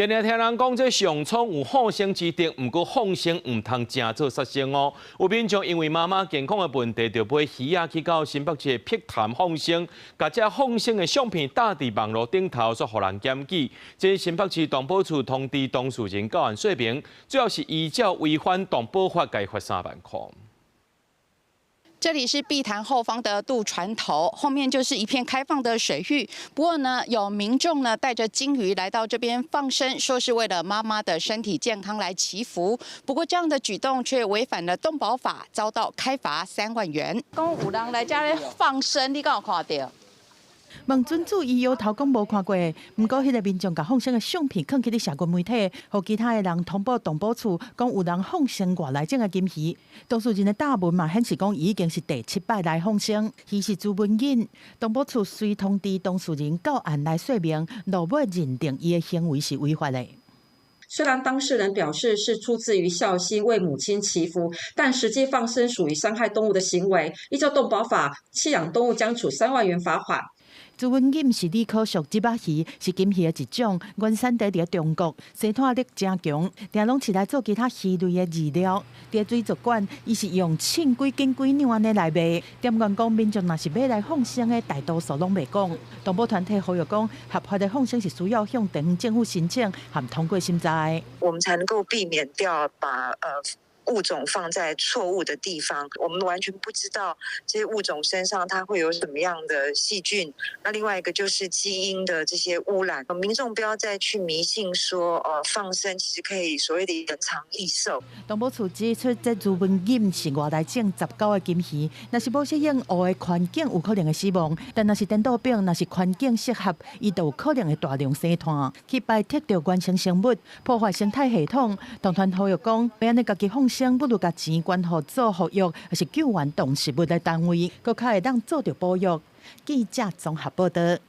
定定聽人講，這上蒼有放生之德，毋過放生毋通成做殺生哦。有民眾因為媽媽健康的問題，就買魚仔去到新北市的碧潭放生，共這放生的相片貼佇網路頂頭，煞予人檢舉。這新北市動保處通知當事人到案說明，最後是依照違反動保法，共伊罰3萬箍。這裡是碧潭後方的渡船頭，後面就是一片開放的水域。不過呢，有民眾呢帶着金魚來到這邊放生，說是為了媽媽的身體健康來祈福。不過這樣的舉動卻違反了動保法，遭到開罰3萬元。講有人來這裡放生，你敢有看著？問准注意搖頭講無看過，毋過彼个民眾共放生的相片囥去佇社群媒體，予其他的人通報動保處，講有人放生外來種的金魚。當事人的貼文嘛顯示講，伊已經是第七擺來放生，魚是朱文錦。動保處隨通知當事人到案來說明，落尾認定伊的行為是違法的。雖然當事人表示是出自於孝心為母親祈福，但實際放生屬於傷害動物的行為，依照動保法，棄養動物將處3萬元罰款。朱文錦是鯉科屬鯽仔魚，是金魚的一種，原產地佇中國，生湠力誠強，定攏飼來做其他魚類的飼料。佇水族館，伊是用秤幾斤幾兩按呢來賣。店員講，民眾若是欲來放生的，大多數攏袂講。動保團體呼籲講，合法的放生是需要向地方政府申請和通過審查的。我們才能夠避免掉把物種放在錯誤的地方，我們完全不知道這些物種身上它會有什麼樣的細菌。那另外一個就是基因的這些污染，民眾不要再去迷信說，放生其實可以所謂的延長益壽。動保處指出，這朱文錦是外來種十九个金魚，若是無適應湖的環境，有可能會死亡；但若是顛倒變，若是環境適合，伊就有可能會大量生湠，去排斥著原生生物，破壞生態系統。動團呼籲講，欲按呢家己放生，不如共錢捐予做復育，抑是救援動植物的單位，閣較會當做著保育。記者綜合報導。